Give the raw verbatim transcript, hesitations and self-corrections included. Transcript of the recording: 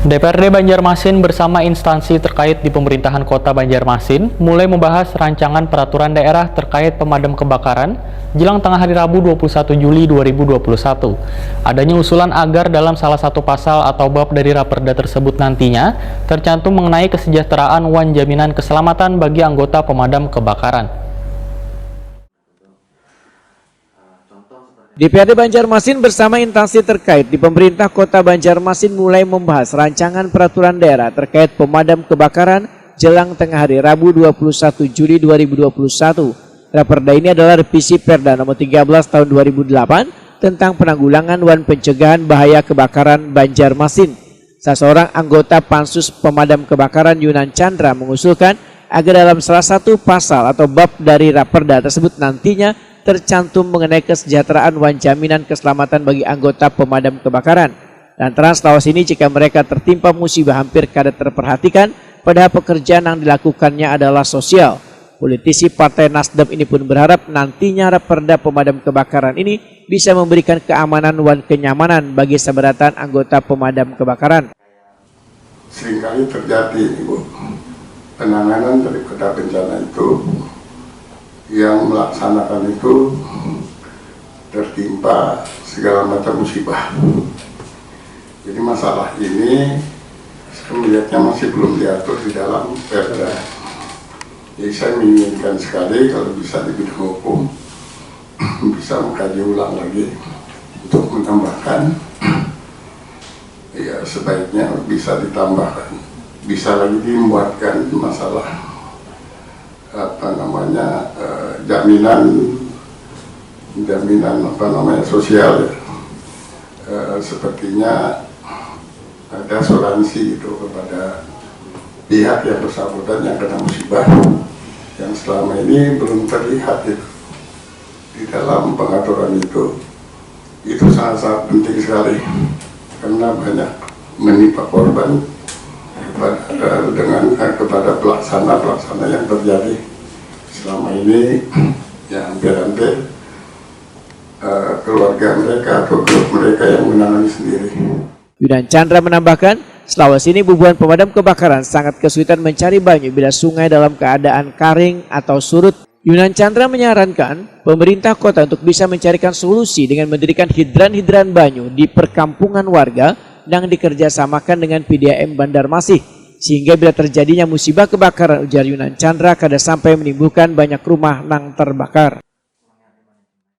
D P R D Banjarmasin bersama instansi terkait di pemerintahan kota Banjarmasin mulai membahas rancangan peraturan daerah terkait pemadam kebakaran jelang tengah hari Rabu dua puluh satu Juli dua ribu dua puluh satu. Adanya usulan agar dalam salah satu pasal atau bab dari Raperda tersebut nantinya tercantum mengenai kesejahteraan wan jaminan keselamatan bagi anggota pemadam kebakaran. D P R D Banjarmasin bersama instansi terkait di pemerintah kota Banjarmasin mulai membahas rancangan peraturan daerah terkait pemadam kebakaran jelang tengah hari Rabu dua puluh satu Juli dua ribu dua puluh satu. Raperda ini adalah revisi Perda nomor tiga belas tahun dua ribu delapan tentang penanggulangan wan pencegahan bahaya kebakaran Banjarmasin. Salah seorang anggota Pansus Pemadam Kebakaran Yunan Chandra mengusulkan agar dalam salah satu pasal atau bab dari Raperda tersebut nantinya tercantum mengenai kesejahteraan wan jaminan keselamatan bagi anggota pemadam kebakaran. Lantaran setawas ini jika mereka tertimpa musibah hampir kada terperhatikan, padahal pekerjaan yang dilakukannya adalah sosial. Politisi Partai Nasdem ini pun berharap nantinya Raperda Pemadam Kebakaran ini bisa memberikan keamanan wan kenyamanan bagi sabarataan anggota pemadam kebakaran. Seringkali terjadi, Ibu, penanganan daripada bencana itu yang melaksanakan itu tertimpa segala macam musibah. Jadi masalah ini saya melihatnya masih belum diatur di dalam Perda. Jadi saya menginginkan sekali kalau bisa di bidang hukum bisa mengkaji ulang lagi untuk menambahkan, ya sebaiknya bisa ditambahkan, bisa lagi dimuatkan masalah apa namanya eh, jaminan jaminan apa namanya sosial ya. Eh, sepertinya ada asuransi gitu kepada pihak yang bersangkutan yang kena musibah yang selama ini belum terlihat gitu di dalam pengaturan itu. Itu sangat-sangat penting sekali karena banyak menimpa korban kepada dengan eh, kepada pelaksana pelaksana yang terjadi selama ini, ya hampir-hampir eh, keluarga mereka atau grup mereka yang menangani sendiri. Yunan Chandra menambahkan, selawas ini bubuhan pemadam kebakaran sangat kesulitan mencari banyu bila sungai dalam keadaan karing atau surut. Yunan Chandra menyarankan pemerintah kota untuk bisa mencarikan solusi dengan mendirikan hidran-hidran banyu di perkampungan warga yang dikerjasamakan dengan P D A M Banjarmasin, sehingga bila terjadinya musibah kebakaran, ujar Yunan Chandra, kada sampai menimbulkan banyak rumah nang terbakar.